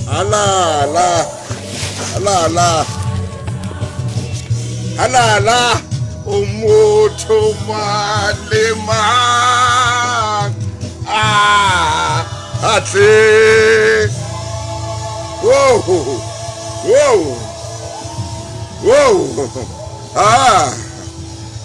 Halala. Halala. Halala. O motho mang le mang. Ah, atle. Whoa. Whoa. Whoa. Ah.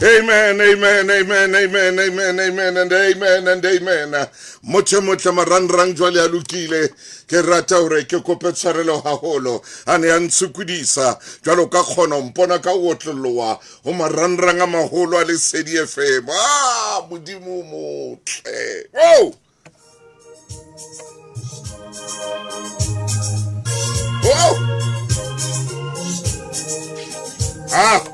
Amen, amen, amen, amen, amen, amen, and amen, and amen. Motho motle marangrang jwale a lokile. Ke rata hore ke kope tshwarelo haholo. A ne a ntshokodisa jwalo ka kgona ho mpona ka ho otlolloha ho marangrang a maholo a Lesedi FM. Ah, Modimo o motle. Oh! Oh! Ah!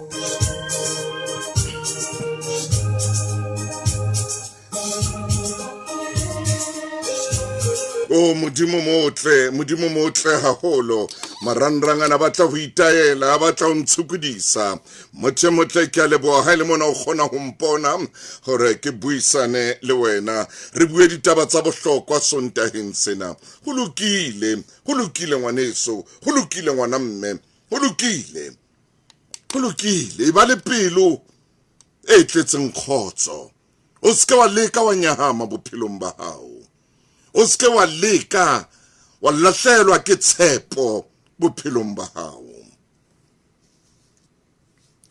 O Modimo motle, Modimo motle haholo. Marangrang ana batla ho itaela, a batla ho ntshokodisa. Motho e motle ke a leboha ha e le mona o kgona ho mpona hore ke buisane le wena. Re bue ditaba tsa bohlokwa Sontaheng sena. Ho lokile, ho lokile ngwaneso, ho lokile ngwana mme, ho lokile. Ho lokile, e ba le pelo e tletseng kgotso. O se ke wa leka wa nyahama bophelong ba hao. O se ke wa leka wa lahlehelwa ke tshepo bophelong ba hao.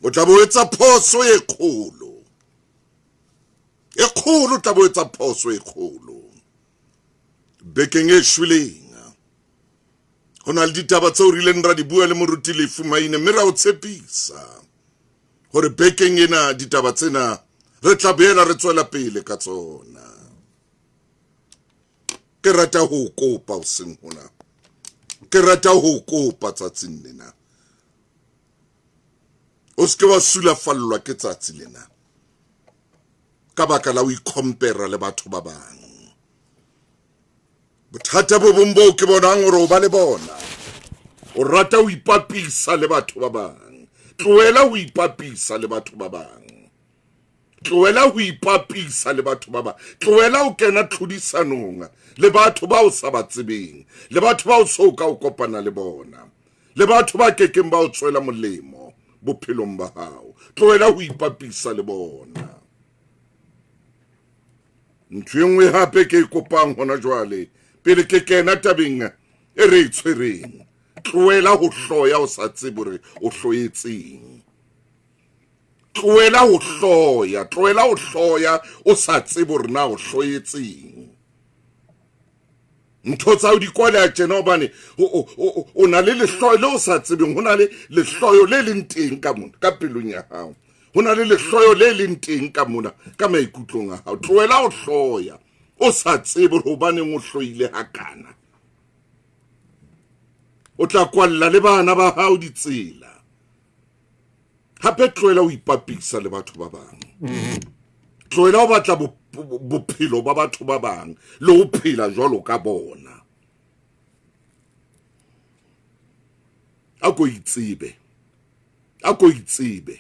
O tla bo etsa phoso e kgolo. E kgolo, o tla bo etsa phoso e kgolo. Bekeng e shweleng ho na le ditaba tseo re ileng ra di bua le moruti Lefu Maine mme ra o tshepisa hore bekeng ena ditaba tsena re tla boela re tswela pele ka tsona. Ke rata ho kopa hoseng hona, ke rata ho kopa tsatsing lena, o se ke wa sulafallwa ke tsatsi lena ka baka la ho ikhompera le batho ba bang. Bothata bo bong boo ke bonang hore o ba le bona, o rata ho ipapisa le batho ba bang. Tlohela ho ipapisa le batho ba bang. Tlohela ho ipapisa le batho ba bang. Tlohela ho kena tlhodisanong le batho ba o sa ba tsebeng, le batho ba o so ka o kopana le bona, le batho ba kekeng ba o tswela molemo bophelong ba hao. Tlohela ho ipapisa le bona. Ntho e nngwe hape ke e kopang hona jwale pele ke kena tabeng e re e tshwereng, tlohela ho hloya o sa tsebe hore o hloetseng. Tlohela ho hloya, tlohela ho hloya o sa tsebe hore na o hloetseng. Ntho tsa o di kwaleha tjena hobane o na le lehloyo le o sa tsebeng, ho na le lehloyo le leng teng ka mona ka pelong ya hao, ho na le lehloyo le leng teng ka mona ka maikutlong a hao. Tlohela ho hloya o sa tsebe hore hobaneng o hloile hakana. O tla kwalla le bana ba hao ditsela. Hape tlohela ho ipapisa le batho ba bang. Tlohela ho batla bophelo ba batho ba bang le ho phela jwalo ka bona. A ko itsebe, a ko itsebe,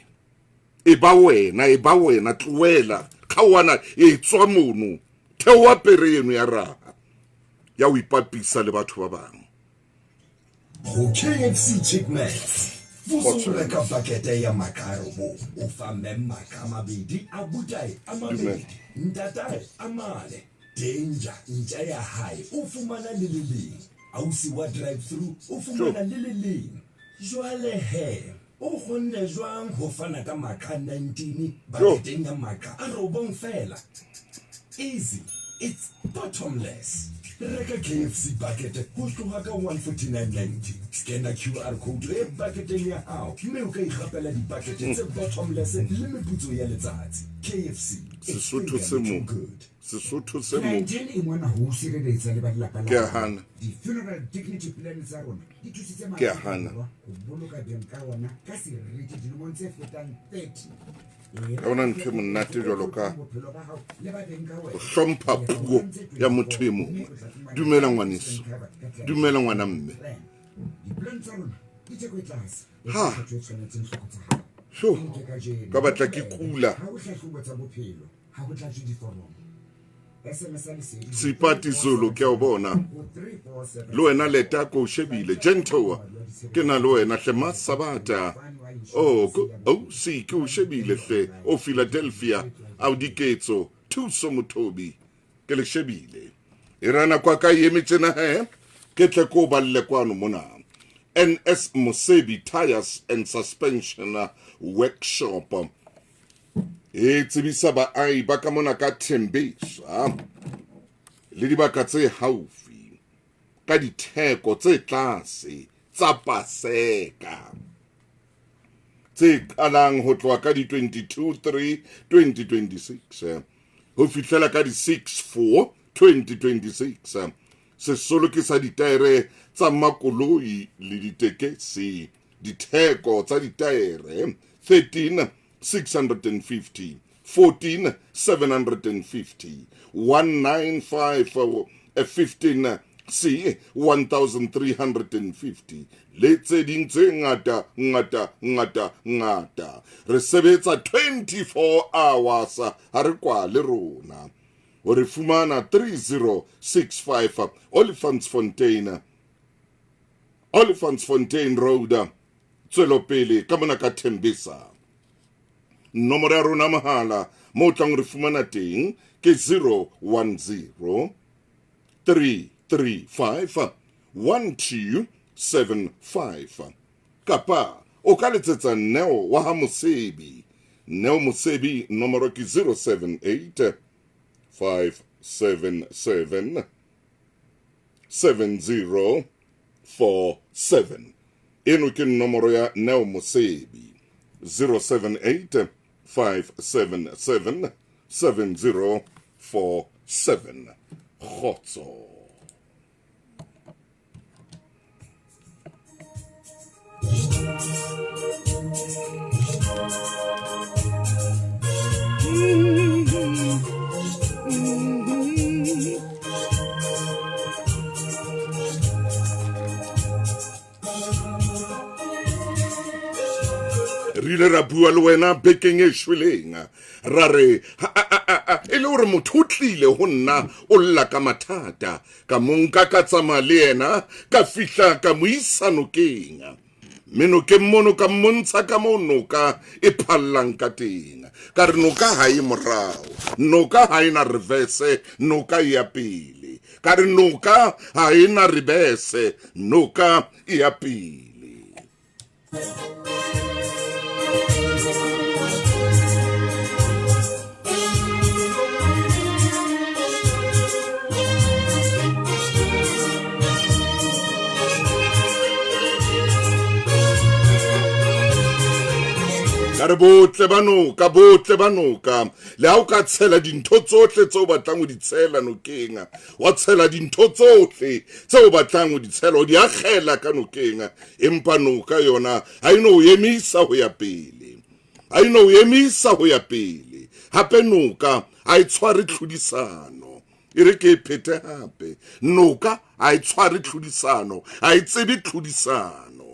e ba wena, e ba wena. Tlohela kgaoana, e tswa mono, theoha pere eno ya raha ya ho ipapisa le batho ba bang. Go KFC Chick Max, Vusi o reka pakete ya maka a robong, o fa mme maka a mabedi, abutae a mabedi, ntatae a mane. Danger, ntja ya hae, o fumana le le leng. Ausi wa drive-thru o fumana le le leng. Jwale he, o kgonne jwang ho fana ka maka a 19 baketeng ya maka a robong feela? Easy, it's bottomless. Reka KFC bucket ho tloha ka 149.90. Scanna QR code e baketeng ya hao mme o ka ikgapela dibakete tse bottomless le meputso ya letsatsi. KFC, it's Sesotho se fingerly too mo good. Sesotho se mo Clientele e mona ho o sireletsa le ba lelapa la Ke a hao. hana. Di-funeral dignity plan tsa rona di thusitse Ke a Maafrika hana. Borwa ho boloka beng ka ona ka seriti dilemong tse fetang 30. Ha hona ntho e monate jwalo ka ho hlompha puo ya motho e mongwe. Dumela ngwaneso, dumela ngwana mme. Ha. Sho, ka batla ke kula. Ha ho hlahlobo tsa bophelo, ha ho tlatswe diforomo. Seipati Zulu ke a o bona. Le wena Leta ko o shebile. Gentoa ke na le wena hle. Masabata oh OC ke o shebile hle. O Philadelphia ao Diketso Thuso Mothobi ke le shebile. E re nako ya ka e eme tjena he ke tle ko balle kwano mona. NS Mosebi Tires and Suspension Workshop e tsebisa baahi ba ka mona ka Thembisa le dibaka tse haufi ka ditheko tse tlase tsa Paseka tse qalang ho tloha ka di 22 3 2026 ho fihlela ka di 6 4 2026. Sesolo ke sa ditaere tsa makoloi le ditekesi. Ditheko tsa ditaere 13 650, 14 750, 195 15 C 1350 le tse ding tse ngata ngata ngata ngata. Re sebetsa 24 hours, ha re kwale rona. O re fumana 3065 Olifantsfontein, Olifantsfontein Road, tswelopele ka mona ka Thembisa. Nomoro ya rona mohala mo tlang re fumana teng ke 010 335 1275 kapa o ka letsetsa Neo wa ha Mosebi. Neo Mosebi nomoro ke 078 577 7047. Eno ke nomoro ya Neo Mosebi 078 577 7047. Kgotso. Re ile ra bua le wena bekeng e shweleng, ra re e le hore motho o tlile ho nna o lla ka mathata, ka mo nka ka tsamaya le yena ka fihla ka mo isa nokeng, mme nokeng mono ka mmontsha ka moo noka e phallang ka teng. Ka re noka ha e morao, noka ha e na reverse, noka e ya pele. Ka re noka ha e na reverse, noka e ya pele. Ka re botle ba noka, botle ba noka, le ha o ka tshela dintho tsohle tseo o batlang ho di tshela nokeng, wa tshela dintho tsohle tseo o batlang ho di tshela, o di akgela ka nokeng, empa noka yona ha e no o emisa ho ya pele, ha e no o emisa ho ya pele. Hape noka ha e tshware tlhodisano, e re ke e phete hape, noka ha e tshware tlhodisano, ha e tsebe tlhodisano.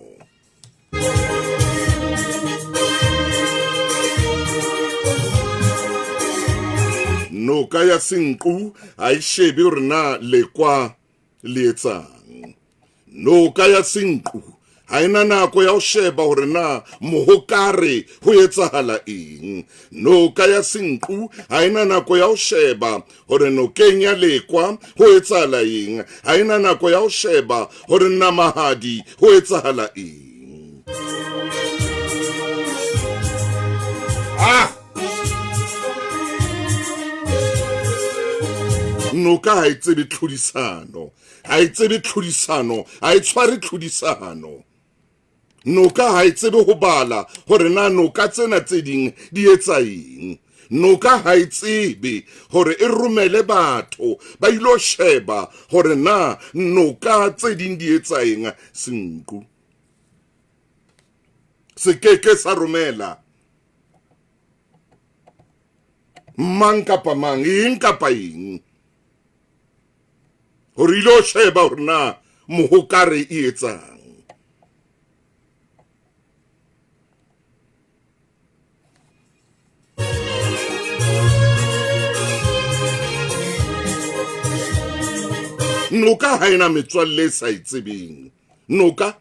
Noka ya Senqu ha e shebe hore na lekwa le etsang. Noka ya Senqu ha ena nako ya ho sheba hore na mohokare ho etsahala eng. Noka ya Senqu ha ena nako ya ho sheba hore nokeng ya Lekwa ho etsahala eng. Ha ena nako ya ho sheba hore Namahadi ho etsahala eng. Ah! Noka ha e tsebe tlhodisano, ha e tsebe tlhodisano, ha e tshware tlhodisano. Noka ha e tsebe ho bala hore na noka tsena tse ding di etsa eng. Noka ha e tsebe hore e romele batho ba ilo sheba hore na noka tse ding di etsa eng. Senqu se ke ke sa romela mang kapa mang, eng kapa eng, hore ilo sheba hore na mohokare e etsang. Noka ha ena metswalle e sa e tsebeng. Noka,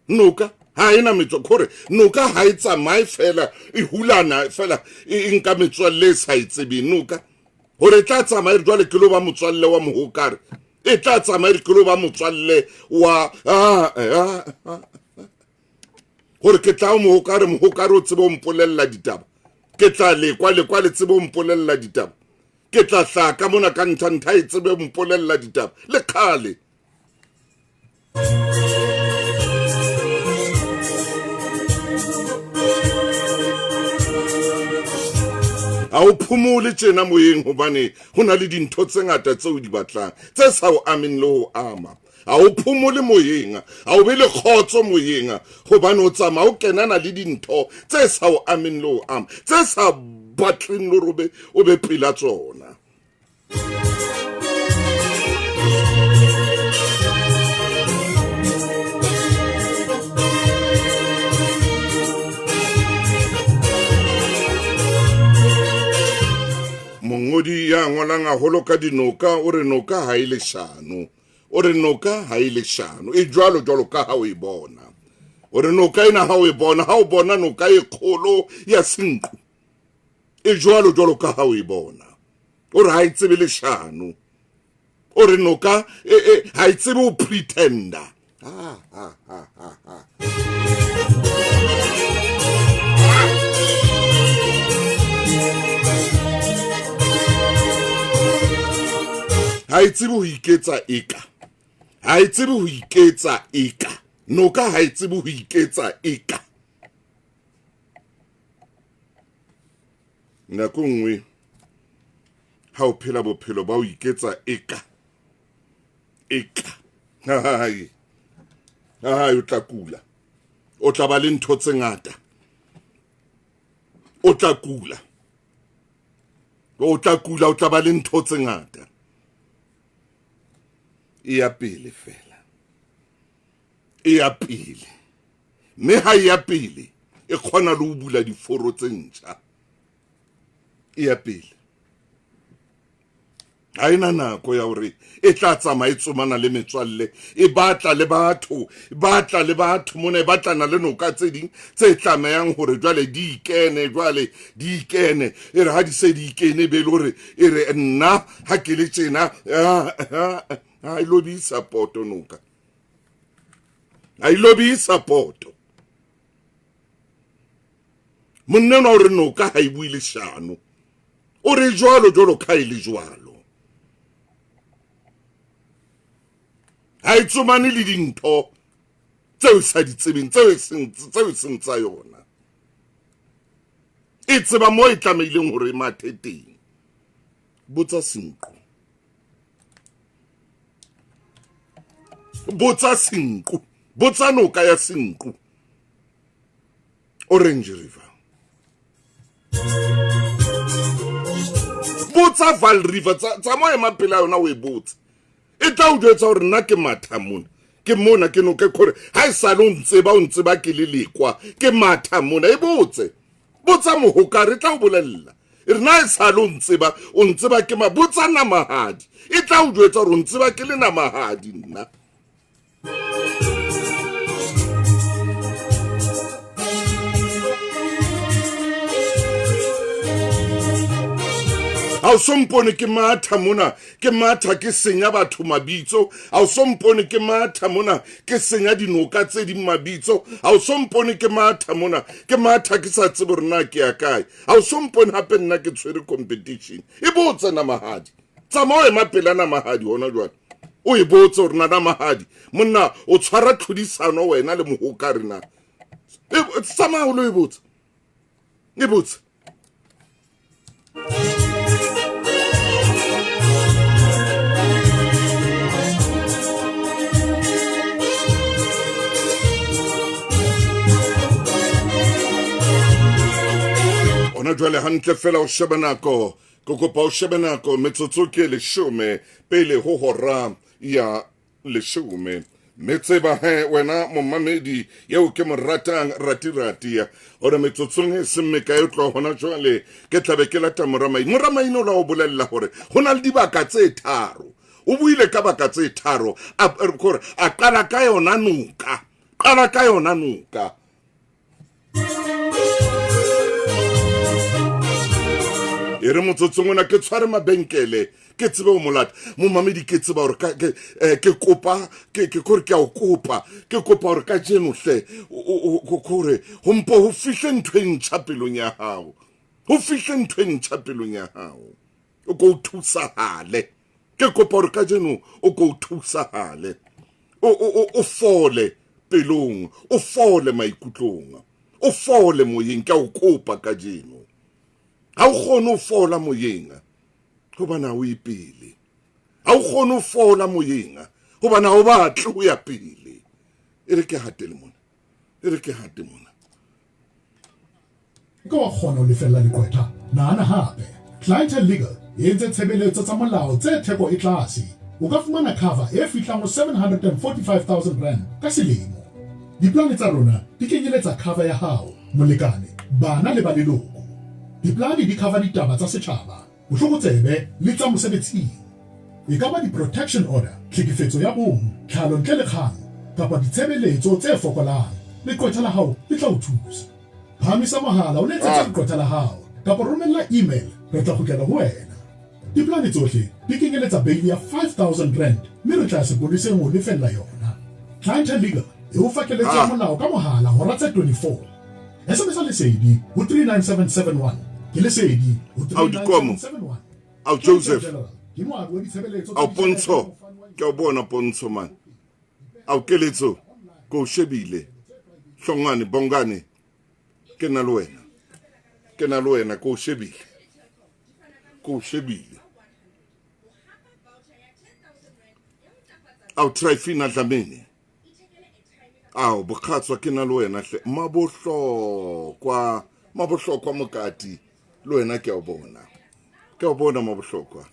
noka ha ena metswalle, kore noka ha e tsamaye fela, e hulana fela, e nka metswalle e sa e tsebeng. Noka hore e tla tsamaya e re jwale ke lo ba motswalle wa mohokare, e tla tsamaya e re ke lo ba motswalle wa gore ke tla o mohokare, mohokare o tsebe o mpolella ditaba, ke tla lekwa lekwa le tsebe o mpolella ditaba, ke tla hlaha ka mona ka ntha ntha e tsebe o mpolella ditaba le kgale. Ha o phomole tjena moyeng hobane ho na le dintho tse ngata tseo o di batlang tse sa o ameng le ho ama. Ha o phomole moyeng, ha o be le kgotso moyeng hobane o tsamaya o kenana le dintho tse sa o ameng le ho ama, tse sa batleng le hore o be pela tsona. Mongodi ya ngolang haholo ka dinoka o re noka ha e leshano. O re noka ha e leshano, e jwalo jwalo ka ha o e bona. O re noka ena ha o e bona, ha o bona noka e kgolo ya Senqu, e jwalo jwalo ka ha o e bona. O re ha e tsebe leshano. O re noka ha e tsebe ho pretender. Ha, ha, ha, ha, ha. Ha e tsebe ho iketsa eka. Ha e tsebe ho iketsa eka. Noka ha e tsebe ho iketsa eka. Nako nngwe ha o phela bophelo ba ho iketsa eka, eka, hai, hai, o tla kula, o tla ba le ntho tse ngata, o tla kula, o tla kula, o tla ba le ntho tse ngata. E ya pele fela, e ya pele, mme ha e ya pele e kgona le ho bula diforo tse ntjha. E ya pele, ha ena nako ya hore e tla tsamaya e tsomana le metswalle, e batla le batho, e batla le batho mona, e batlana le noka tse ding tse tlamehang hore jwale di ikene, jwale di ikene. E re ha di se di ikene, be le hore e re nna ha ke le tjena, ha e lo di support noka, ha e lo di support. Monna enwa o re noka ha e bue leshano, o re jwalo jwalo ka e le jwalo, ha e tsomane le dintho tseo e sa di tsebeng, tseo e seng tsa yona. E tseba moo e tlamehileng hore e mathe teng. Botsa Senqu, botsa Senqu, botsa noka ya Senqu, Orange River. Botsa Vaal River, tsamaya ema pela yona o e botse. E tla o jwetsa hore nna ke matha mona, ke mona, ke noka, kore ha e sale o ntseba, o ntseba ke le lekwa, ke matha mona. E botse, botsa mohokare, e tla o bolella. E re na e sale o ntseba, o ntseba ke ma, botsa namahadi, e tla o jwetsa hore o ntseba ke le namahadi nna. Ha o so mpone ke matha mona, ke matha ke senya batho mabitso. Ha o so mpone ke matha mona, ke senya dinoka tse ding mabitso. Ha o so mpone ke matha mona, ke matha ke sa tsebe hore na ke ya kae. Ha o so mpone hape nna ke tshwere competition. E botse namahadi, tsamaya o ema pela namahadi hona jwale, o e botse hore na namahadi monna o tshwara tlhodisano wena le mohokare na. Tsamaya o lo e botse, e botse. Ona jwale hantle fela o shebe nako, ke kopa o shebe nako, metsotso ke leshome pele ho hora ya leshome. Mme tseba he wena momamedi eo ke mo ratang ratirati, hore metsotsong e seng mekae o tloha hona jwale ke tlabe ke lata Moramaine. Moramaine o la o bolella hore ho na le dibaka tse tharo. O buile ka baka tse tharo, a kore a qala ka yona noka, qala ka yona noka. E re motsotsong ona ke tshware mabenkele, ke tsebe ho molata momamedi, ke tseba hore ke kopa, ke kore ke a o kopa, ke kopa hore ka jeno hle kore ho mpo ho fihle ntho e ntjha pelong ya hao, ho fihle ntho e ntjha pelong ya hao, o ko o thusahale. Ke kopa hore ka jeno o ko o thusahale, o fole pelong, o fole maikutlong, o fole moyeng. Ke a o kopa ka jeno, ha o kgone ho fola moyeng hobane ha o ye pele, ha o kgone ho fola moyeng hobane ha o batle ho ya pele. E re ke hatele mona, e re ke hate mona. Ke wa kgona ho lefella leqwetha? Nahana hape. Clientele Legal e entse tshebeletso tsa molao tse theko e tlase. O ka fumana cover e fihlang ho R745 000 ka selemo. Diplane tsa rona di kenyeletsa cover ya hao, molekane, bana le ba leloko. Diplane di cover ditaba tsa setjhaba, bohlokotsebe le tsa mosebetsing. E ka ba di-protection order, tlhekefetso ya bong, tlhalo ntle le kgang, kapa ditshebeletso tse fokolang. Leqwetha la hao le tla o thusa. Phahamisa mohala o letsetse leqwetha la hao kapa romella email, re tla kgutlela ho wena. Diplane tsohle di kenyeletsa beili ya R5000 mme re tla ya sepoleseng ho lefella yona. Clientele Legal e o fa keletso ya molao ka mohala hora tse 24. SMS Lesedi ho 39771. Ke Lesedi ho Ao Dikomo. 39771. Ao Joseph. General ke moabi wa ditshebeletso tsa Ao ditjhelete Pontsho, mofani wa ke a o bona Pontsho man. Ao Keletso, ke o shebile. Hlongwane, Bongane, ke na le wena, ke na le wena, ke o shebile, ke o shebile. Ao Trifina Dlamini, ao Bokgatswa, ke na le wena hle. Mabohlokwa, Mabohlokwa Mokati, le wena ke a o bona, ke a o bona Mabohlokwa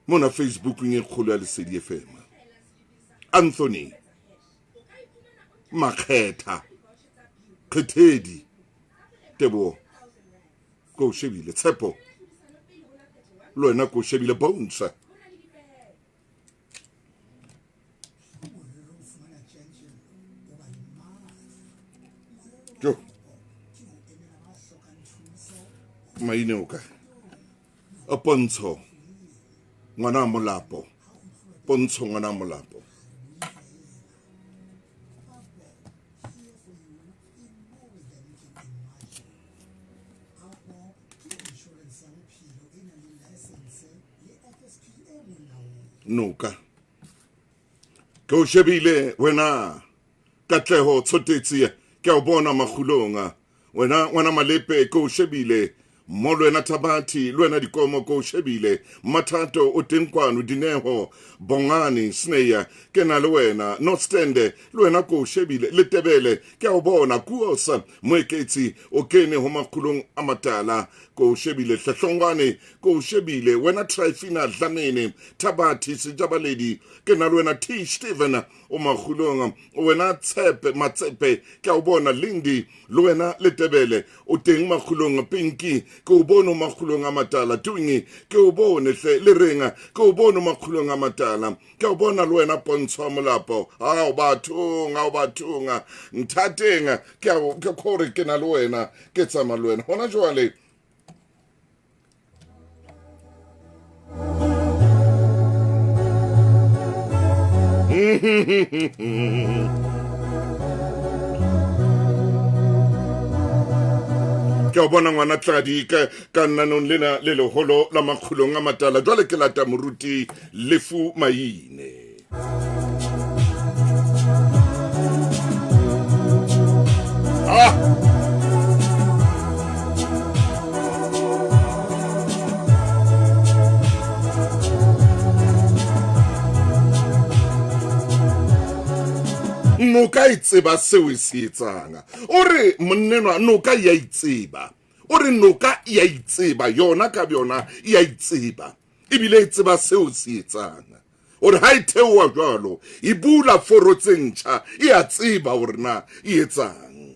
mona Facebookeng e kgolo ya Lesedi FM. Anthony Makgetha Kgethedi, Teboho, ke o shebile. Tshepo, le wena ke o shebile. Bones, jo maine o kae? A Pontsho ngwana Molapo, Pontsho ngwana Molapo. Noka ke o shebile wena. Katleho Tshotetsi, ke a o bona makgulong wena. Ngwana Malepe, ke o shebile mo. Le wena Thabathi, le wena Dikomo, ke o shebile. Mathato o teng kwano. Dineho Bongani Sneya, ke na le wena. Northstande, le wena ke o shebile. Letebele, ke a o bona. Kuosa Moeketsi o kene ho makgulong a matala, ke o shebile. Hlehlongwane, ke o shebile wena. Trifina Dlamini, Thabathi Sejabaledi, ke na le wena. T Steven o makgulong wena. Tshepe Matsepe, ke a o bona. Lindy, le wena Letebele o teng makgulong. Pinky, ke o bone o makgulong a matala. Tungi, ke o bone hle. Le renga, ke o bone o makgulong a matala. Ke o bona le wena Pontsho wa Molapo. Ao bathong, ao bathong, nthateng, ke a ke kgore ke na le wena, ke tsamaya le wena hona jwale. Ke o bona ngwana Tladi ka nnanong lena le leholo la makgulong a matala. Jwale ke lata moruti Lefu Maine. Ah! Noka e tseba seo e se etsang. O re monnenwa, noka e a itseba. O re noka e a itseba, yona ka byona e a itseba, ebile e tseba seo se etsang. O re ha e theoha jwalo, e bula foro tse ntjha, e a tseba hore na e etsang.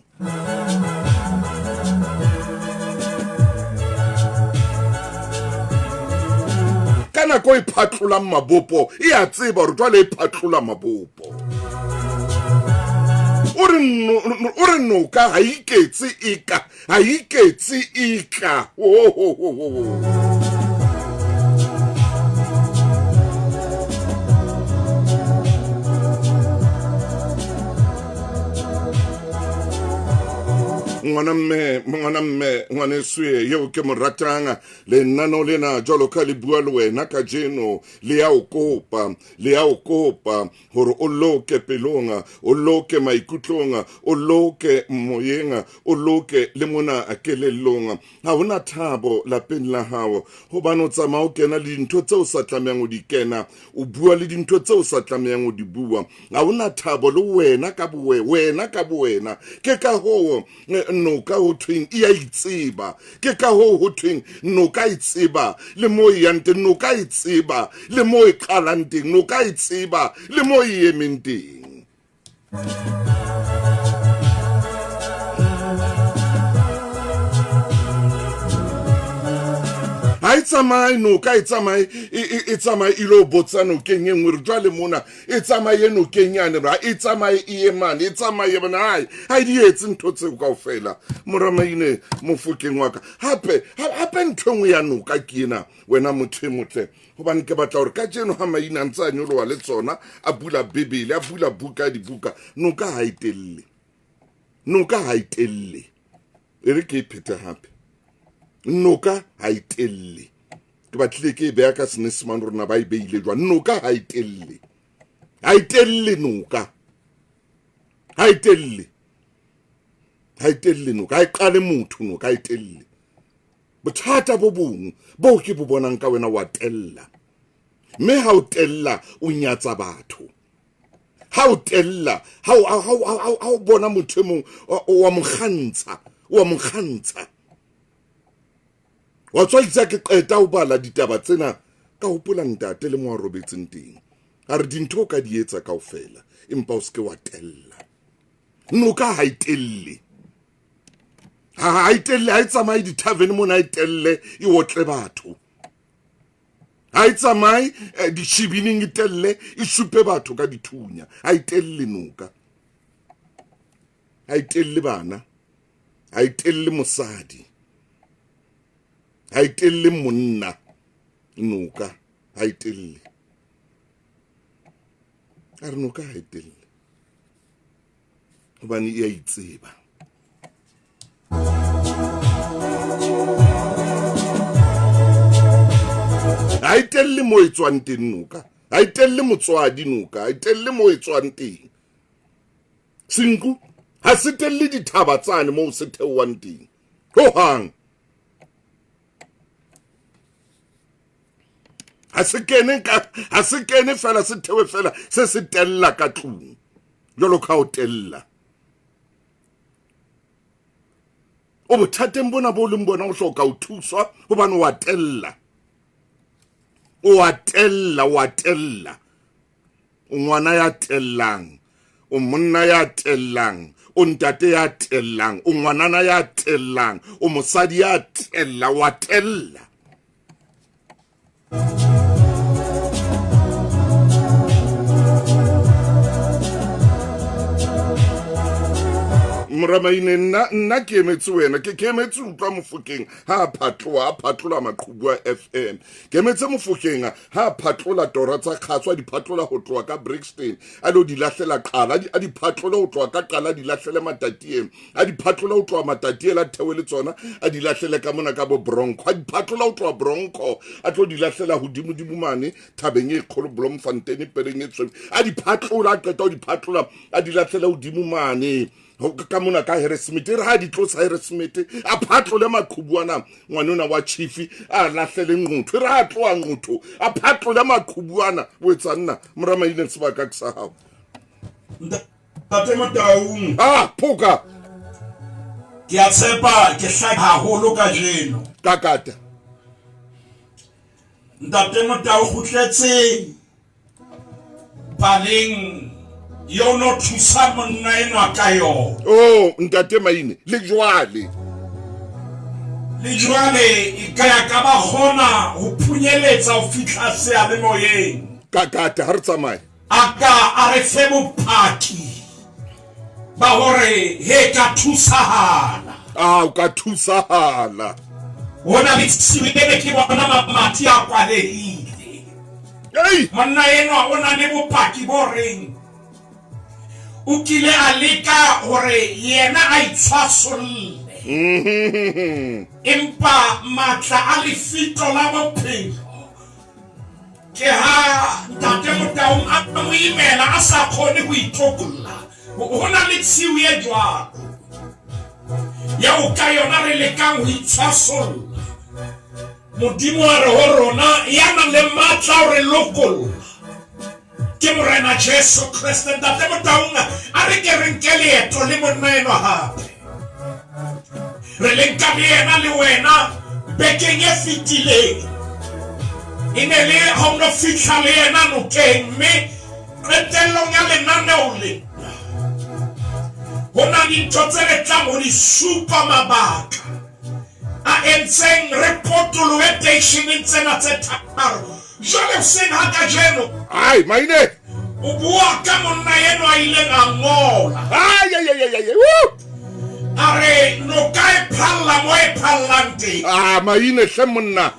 Ka Ka nako e phatlolang mabopo, e a tseba gore jwale e phatlola mabopo. O re noka ga iketse eka, ga iketse eka. Oh, oh, oh, oh. Ngwana mme, ngwana mme, ngwaneso yeo ke mo ratang, lenaneo lena jwalo ka le bua le wena kajeno, le ya o kopa, le ya o kopa gore o loke pelong, o loke maikutlong, o loke moyeng, o loke le mona kelellong. Ga hona thabo lapeng la hao, gobane o tsamaya o kena le dintho tse o sa tlamehang o di kena, o bua le dintho tse o sa tlamehang o di bua. Ga hona thabo le wena ka bowe, wena ka bowena. Ke ka hoo noka ho thweng e a itseba, ke ka hoo ho thweng noka e tseba le mo e yang teng, noka e tseba le mo e qalang teng, noka e tseba le mo e emeng teng. Ha e tsamaye noka, e tsamaye, e tsamaye e lo botsa nokeng e nngwe re jwale mona, e tsamaye nokeng yane ra, e tsamaye e ye mane, e tsamaye bona, hai, ha e di etse ntho tseo kaofela. Moramaine mofokeng wa ka, hape, hape ntho e nngwe ya noka ke ena, wena motho e motle, hobane ke batla hore kajeno ha maina a ntse a nyoloha le tsona, a bula Bibele, a bula buka ya dibuka, noka ha e telle, noka ha e telle. E re ke e phete hape, noka ha e telle. Ke batlile ke e beha ka Senyesemane rona ba e beile jwang. Noka ha e telle, ha e telle noka, ha e telle, ha e telle noka, ha e qale motho noka, ha e telle. Bothata bo bong boo ke bo bonang ka wena, wa tella, mme ha o tella o nyatsa batho. Ha o tella, ha o, ha o, ha o, ha o bona motho e mong, o wa mo kgantsha, o wa mo kgantsha. Wa tswa itse ke qeta ho bala ditaba tsena, ka hopola ntate le mo a robetseng teng. A re dintho o ka di etsa kaofela, empa o se ke wa tella. Noka ha e telle. Ha e telle, ha e tsamaye di-tavern mona, ha e telle, e otle batho. Ha e tsamaye dishibining, e telle, e supe batho ka dithunya. Ha e telle noka. Ha e telle bana. Ha e telle mosadi. Ha e telle monna. Noka ha e telle. A re noka ha e telle, hobane e a itseba. Ha e telle mo e tswang teng noka, ha e telle motswadi noka, ha e telle mo e tswang teng. Senku ha se telle dithaba tsane moo se theohang teng hohang. Ha se kene ka, ha se kene fela, se thewe fela, se se tella ka tlung jwalo ka o tella. O bothateng bona bo leng bona, o hloka ho thuswa hobane wa tella, o wa tella, o wa tella. O ngwana ya tellang, o monna ya tellang, o ntate ya tellang, o ngwanana ya tellang, o mosadi ya tella, wa tella. Moramaine, nna ke emetse wena, ke emetse utlwa Mofokeng ha a phatloha, a phatlola maqhubu a FM. Ke emetse Mofokeng ha a phatlola tora tsa kgatso, a di phatlola ho tloha ka Brixton, a lo di lahlela Qala, a di phatlole ho tloha ka Qala, a di lahlele Matatieng, a di phatlola ho tloha Matatieng, a thewe le tsona, a di lahlele ka mona ka bo Bronco, a di phatlola ho tloha Bronco, a tlo di lahlela hodimodimo mane thabeng e kgolo Bloemfontein, pereng e tshweu, a di phatlola, a qeta ho di phatlola, a di lahlela hodimo mane ka mona ka Harrismith. E re ha di tlosa Harrismith, a phatlole maqhubu ana, ngwanona wa chief a lahlele Nquthu. E re ha tloha Nquthu, a phatlole maqhubu ana. O etsa nna Moramaine, sebaka ke sa hao. Ntate Motaung. Ah, phoka. Ke a tshepa ke hlaka haholo kajeno. Kakata. Ntate Motau kgutletse paleng yo no thusa monna enwa ka yona. Oh, ntate Maine, le jwale. Le jwale e ka ya ka ba kgona ho phunyeletsa ho fihla seyalemoyeng. Kakata, ha re tsamaye. A ka a re fe bopaki ba hore he ka thusahala. A o ka thusahala. Hona le tshiu ene ke bona mamati a kwalehile. Ei! Monna enwa o na le bopaki bo reng o kile a leka hore yena a itshwasolle. Empa matla a lefito la bophelo Ke ha Ntate Motaung a mo imela a sa kgone ho itokolla. Ho na le tshiu e jwalo eo ka yona re lekang ho itshwasolla. Modimo a re ho rona ya nang le matla a ho re lokolla ke Morena Jesu Kreste. Ntate Motaung a re ke re nke leeto le monna enwa hape. Re le nka le yena le wena bekeng e fetileng. E ne le ha o no fihla le yena nokeng mme qetellong ya lenaneo le ho na dintho tse re tlang ho di supa mabaka a entseng re potolohe teisheneng tsena tse tharo. Jwale hoseng ha kajeno. Ai, maine. O bua ka monna enwa a ileng a ngola. Ai, ai, ai, ai, ai, woo! A re noka e phalla mo e phallang teng. Ah, maine hle monna.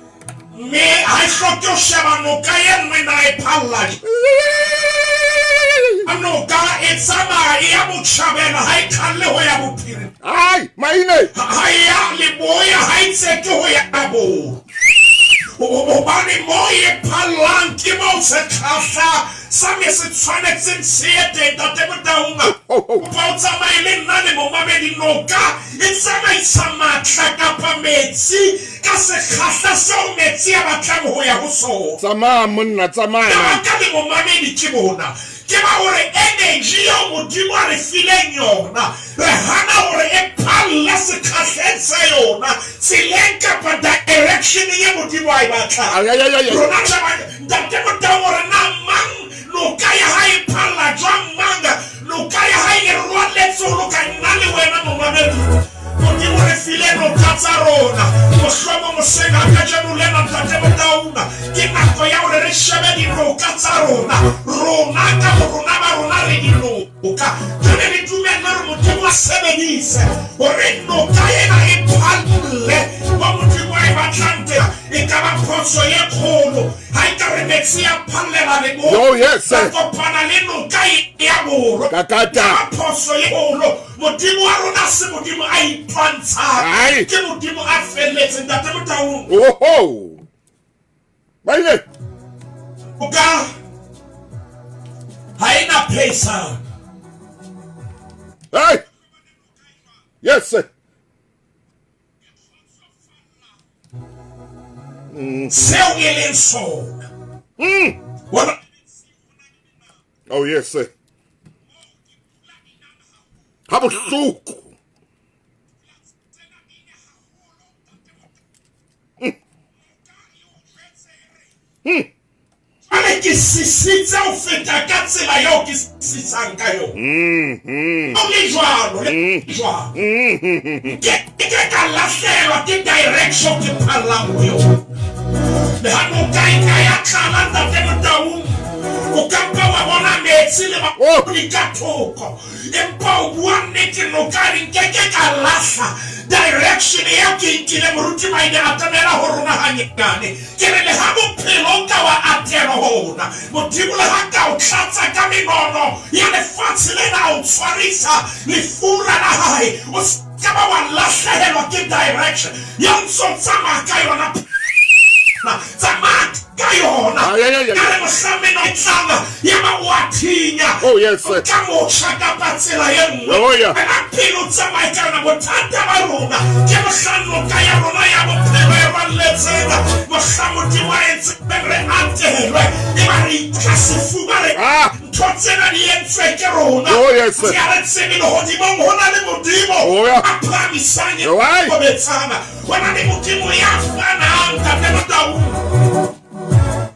Mme ha e hloke ho sheba noka e nngwe na e phalla. Noka e tsamaya e ya botjhabela ha e khalle ho ya bophirima. Ai, maine. Ha e ya leboya ha e tseke ho ya borwa. Hobane moo e phallang ke moo sekgahla sa me se tshwanetseng se ye teng. Ntate Motaung, kopa o tsamaye le nna le momamedi. Noka e tsamaisa matla kapa metsi ka sekgahla seo metsi a batlang ho ya ho sona. Tsamaya monna, tsamaya. Taba ka le momamedi ke bona. Ke ba hore energy eo Modimo a re fileng yona, re hana hore e phalle sekgahleng sa yona, tseleng kapa direction ye Modimo a e batlang. Rona taba, Ntate Motau hore na mang noka ya hae e phalla jwang, mang noka ya hae e rwalletse ho loka, nna le wena momamedi. Modimo re file noka tsa rona. Mohlomong hoseng ha kajeno lena, Ntate Motaung, ke nako ya hore re shebe dinoka tsa rona. Rona ka borona ba rona re dinoka. Jwale re dumelle hore Modimo a sebedise hore noka ena e phalle mo Modimo a e batlang teng. E ka ba phoso ye kgolo ha e ka re metsi a phallela leboya, Oh, yes. ra kopana le noka ya borwa. Kakata. E ka ba phoso ye kgolo. Modimo wa rona se Modimo a itwantshang. Ai. Ke Modimo a felletseng. Ntate Motaung. Oho. Baile. O ka ha e na phehisano. Hey. Yes sir. Seo e leng sona. Bona. Oh yes sir. Ha bohloko. Jwale ke sisitse ho feta ka tsela eo ke sisang ka yona. O le jwalo, le jwalo. Ke ke ka lahlehelwa ke direction ke phallang ho yona. Le ha noka e ka ya tlala Ntate Motaung, o ka mpa wa bona metsi le bakudi ka thoko. Empa o bua nnete noka e re nkeke ka lahla direction eo ke nkile. Moruti Maine atamela ho rona hanyenyane. Ke re leha bophelo o ka wa atelwa hona, Modimo le ha ka o tlatsa ka menono ya lefatshe lena, a o tshwarisa lefura la hae, o se ka ba wa lahlehelwa ke direction ya o ntso tsamaya ka yona. Tsamaya ka yona. Ay, ay, ay, ay. Ka re mohlang meno e tlang, ya ba o a thinya. Oh, yes, sir. Ka motjha kapa tsela e nngwe. Oh, yeah. Wena pele o tsamaye ka yona. Bothata ba rona ke mohlang noka ya rona ya bophelo e rwalletseng, mohlang Modimo a entseng re atelwe, e ba re itla sefuba re Ah. ntho tsena di entswe ke rona. Oh, yes, sir. Ke a re tsebe lehodimong ho na le Modimo Oh, yeah. a phahamisang Oh, aye. kobetsana. Ho na le Modimo ya fanang, Ntate Motaung.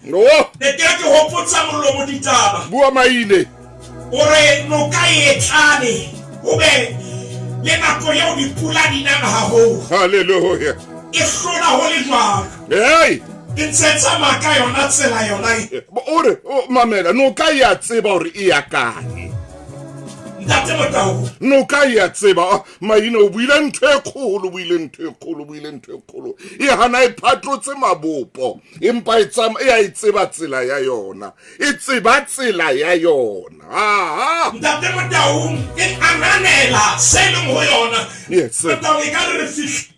Oh. Ne ke re ke hopotsa molomo ditaba. Bua maine. O re noka e tlale, ho be le nako eo dipula di nang haholo. Hallelujah. E hlola ho le jwalo. Hey! E ntse e tsamaya ka yona tsela yona e. O re, mamela, noka e a tseba hore e ya kae. Ntate Motau. Noka e a tseba, ah, Maine o buile ntho e kgolo, o buile ntho e kgolo, o buile ntho e kgolo. E hana e phatlotse mabopo, empa e tsama, e a e tseba tsela ya yona. E tseba tsela ya yona. Ah, ah. Ntate Motau e ananela se leng ho yona. Yes. Motau e ka re re fihlile.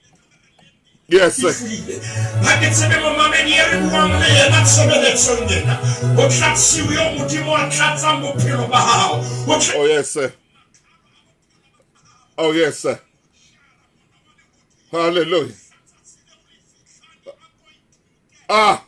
Yes. Ha ke tsebe momamedi e re buang le yena tshebeletsong ena. O tla tshiu eo Modimo a tlatsang bophelo ba hao. O tla Oh yes sir. Oh yes sir. Hallelujah. Ah.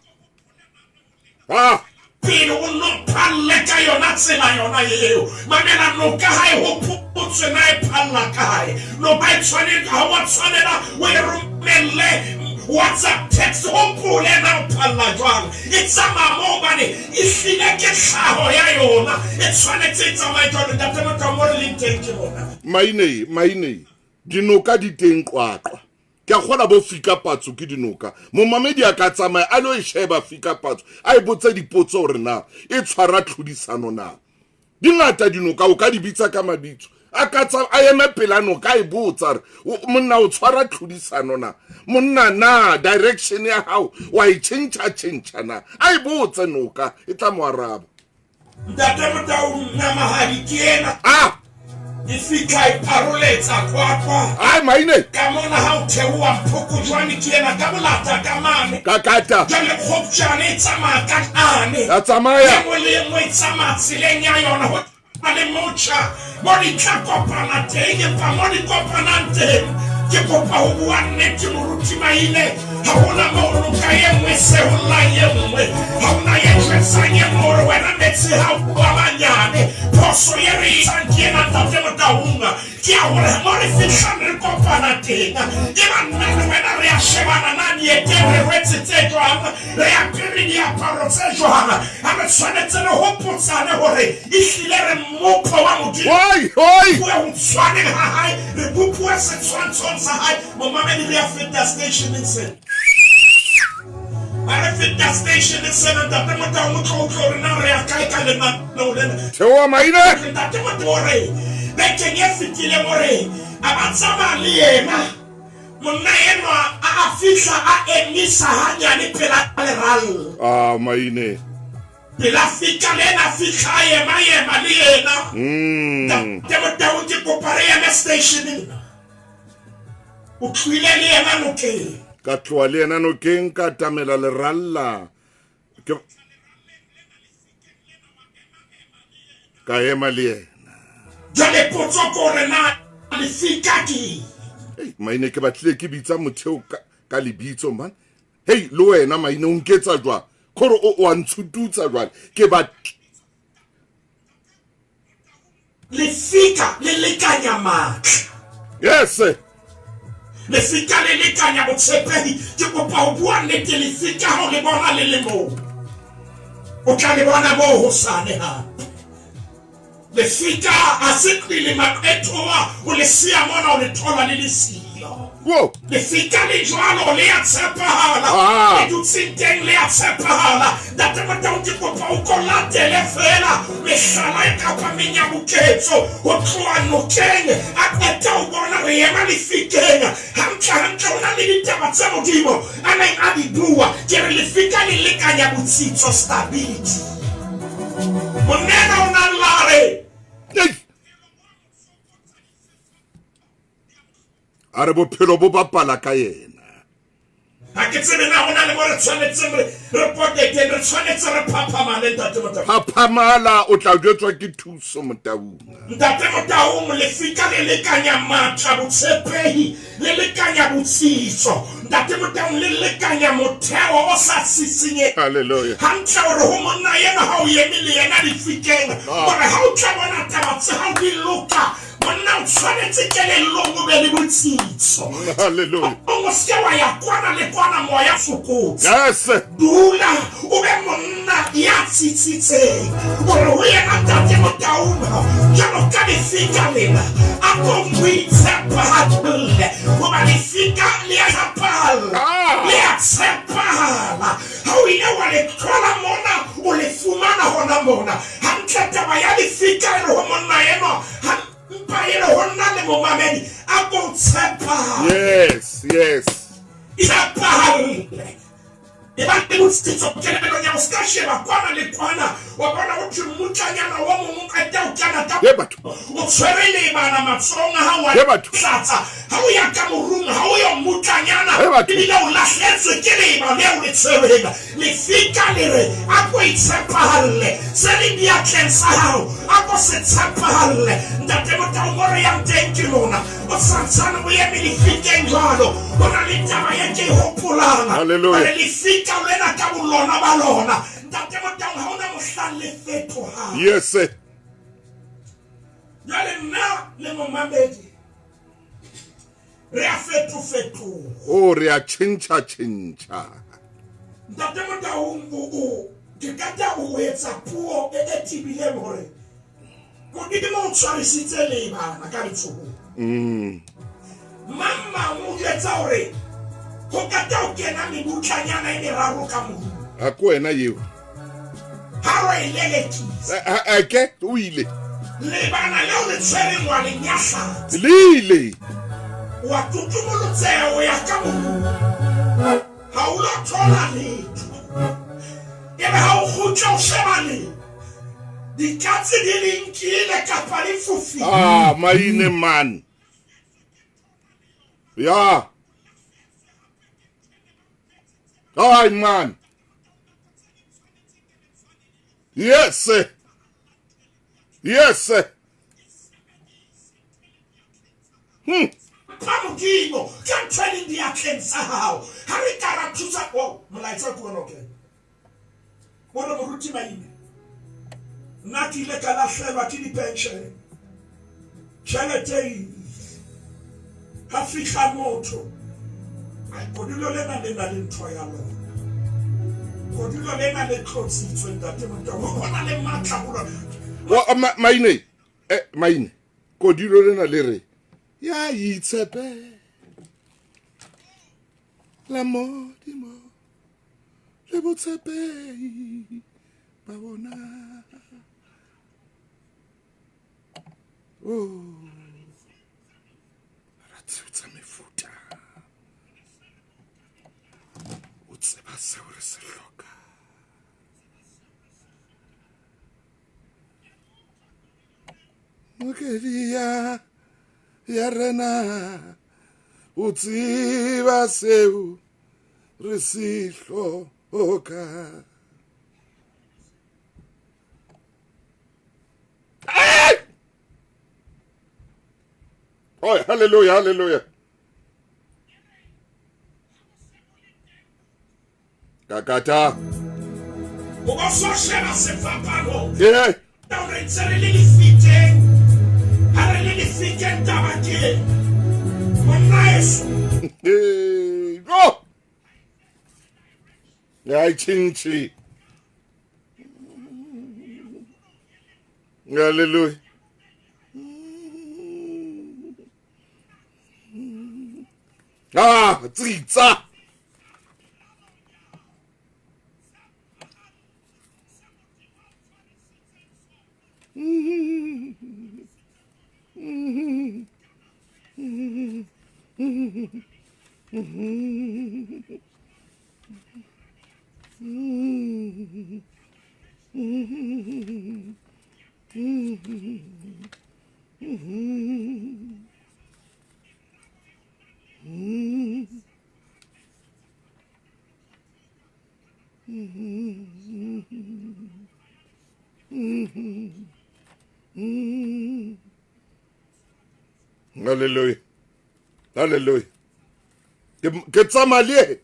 Ah. Pele o nno phalle ka yona tsela yona eo. Mamela, noka ha e hopotswe na e phalla kae. Noka e tshwanetse, ha wa tshwanela o e romelle WhatsApp text, hopole na o phalla jwang. E tsamaya mo hobane e hlile ke tlhaho ya yona. E tshwanetse e tsamaye jwalo. Ntate Motho, mo re leng teng ke mona. Mainei, mainei, dinoka di teng Qwaqwa. Ke a kgola bo Fika Patso ke dinoka. Momamedi a ka tsamaya a lo e sheba Fika Patso, a e botse dipotso hore na e tshwara tlhodisano na. Di ngata dinoka, o ka di bitsa ka mabitso. A ka tsa, a eme pela noka a e botsa re, monna o tshwara tlhodisano na? Monna na direction ya hao wa e tjhentjha tjhentjha na? A e botse noka, e tla mo araba. Ntate Motau namahadi ke ena. Ah! E fihla e pharoletsa Qwaqwa. Ai maine. Ka mona ha o theoha Mphokojwane ke ena ka bolata ka mane. Ka kata. Jwale Kgopjane e tsamaya ka ane. Ya tsamaya. E nngwe le e nngwe e tsamaya tseleng ya yona ho na le motjha mo di tla kopana teng, empa mo di kopanang teng ke kopa ho bua nnete moruti Maine, ha hona moo noka e nngwe sehollang e nngwe, ha hona e jwetsang e nngwe hore wena metsi ha o a manyane. Phoso e re etsang ke ena Ntate Motaung, ke ya hore mo re fihlang re kopana teng, e ba nna le wena re a shebana na dieteng re rwetse tse jwang, re apere diaparo tse jwang. Ha re tshwanetse re hopotsane hore ehlile re mmopo wa Modimo. Hoi, hoi. Bue ho tshwaneng ha hae, re bopuwe setshwantshong sa hae. Momamedi, re a feta stationeng sena. Ha re feta stationeng sena, Ntate Motaung o tlo utlwa hore na re ya kae ka lenaneo lena. Theoha maine. Ntate Motaung o re bekeng e fetileng o re a ba tsamaya le yena. Monna enwa a a fihla a emisa hanyane pela leralla. Ah, maine. Pela fika le ena fihla a ema ema le yena. Ntate Motau ke kopa re eme stationeng. O tlohile le yena nokeng. Ka tloha le yena nokeng ka atamela leralla. Ke ka ema le yena. Jwale potso ke hore na lefika ke Hey, maine ke batlile ke bitsa motho eo ka lebitso man. Hey, le wena maine o nketsa jwang? Kore o a ntshututsa jwale. Ke ba Lefika le lekanya matla. Yes. Lefika le lekanya botshepehi. Ke kopa ho bua nnete, lefika ha o le bona le le moo, o tla le bona moo hosane hape. Lefika ha se qile maqethoa, o le siya mona o le thola le le siyo. Whoa. Lefika le jwalo le ya tshepahala. Ah. Le dutseng teng le ya tshepahala. Ntate Motau ke kopa o ko latele feela mehlala e kapa menyabuketso ho tloha nokeng a qeta ho bona re ema lefikeng. Hantle hantle ho na le ditaba tse Modimo a neng a di bua. Ke re lefika le lekanya botsitso, stability. Monna enwa o na lla a re, Ei! A re bophelo bo bapala ka yena. Ha ke tsebe na ho na le mo re tshwanetseng re re pote teng, re tshwanetse re phaphamale Ntate Motaung. Phaphamala o tla jwetswa ke thuso Motaung. Ntate Motaung, lefika le lekanya matla, botshepehi, le lekanya botsitso. Ntate Motaung, le lekanya motheo o sa sisinyeng. Hallelujah. Hantle hore ho monna enwa ha o eme le yena lefikeng, hore ha o tla bona taba tsa hao di loka, Monna o tshwanetse kelellong o be le botsitso. Hallelujah. O se ke wa ya kwana le kwana moya fokotse. Yes. Dula o be monna ya tsitsitseng gore ho yena Ntate Motaung jwalo ka lefika lena a ko mo itshepahalle goba lefika le a tshepahalla le a tshepahala. Ha o ile wa le thola mona o le fumana hona mona hantle. Taba ya lefika e re ho monna enwa mpa e re ho nna le momamedi a ko tshepahala. Yes, yes. Tshepahalle. E ba le botsitso kelellong ya ho ska sheba kwana le kwana wa bona ho thwe mmutlanyana wa mong qeta o kena ka o tshwere lebana matsohong a hao wa tlatsa ha o ya ka morung ha o yo mmutlanyana ebile o lahletswe ke leba leo le tshwereng. Lefika le re a ko itshepahalle se le diatleng sa hao a ko se tshepahalle. Ntate Motaung mo re yang teng ke lona o santsane o eme lefikeng jwalo. Ho na le taba e ke e hopolang. Hallelujah. Lefika lena ka bolona ba lona Ntate Motaung ha ona mohlang le fetohang. Yes sir. Jwale nna le momamedi re a fetofetoha. Oh, re a tjhentjha tjhentjha. Ntate Motaung o ke kata o etsa puo e tebileng hore Modimo o tshwarisitse lebana ka letsohong. Mang mang o jwetsa hore ho kata o kena mebutlanyana e meraro ka morung. Ha ke wena eo. Ha ro e lelekisa. Ake o ile. Lebana leo le tshwereng wa le nyahlatsa. Le ile. Wa tutumolotseha o ya ka morung. Ha o lo thola letho. Ebe ha o kgutla o sheba le dikatse di le nkile kapa le fofile. Ah, maine man. Ya. Ai man. Yes. Yes. Pa Modimo ka ntho e leng diatleng tsa hao. Ha re ka ra thusa o molaetsa ke ona o kena. O re moruti Maine nna ke ile ka lahlelwa ke di-pension tjhelete e ile ha fihla motho kodulo lena le na le ntho ya lona. Kodulo lena le tlotsitswe Ntate Motaung ho na le matla ho lona. Maine Maine kodulo lena le re ya itshepe la Modimo le botshepehi ba bona. Oh, ra tsutsa mefuta o tseba seo re se hloka. Mokedi ya rena o tseba seo re se hloka. Oh, hallelujah, hallelujah. Kakata. O ba so sheba sefapano. Yeah. Re ntse re le lefikeng. Ha re le lefikeng taba ke. Monna eso. Go. Ya tjhentjhe. Hallelujah. Ah, tsitsa. Hallelujah. Hallelujah. Ke tsamaya le.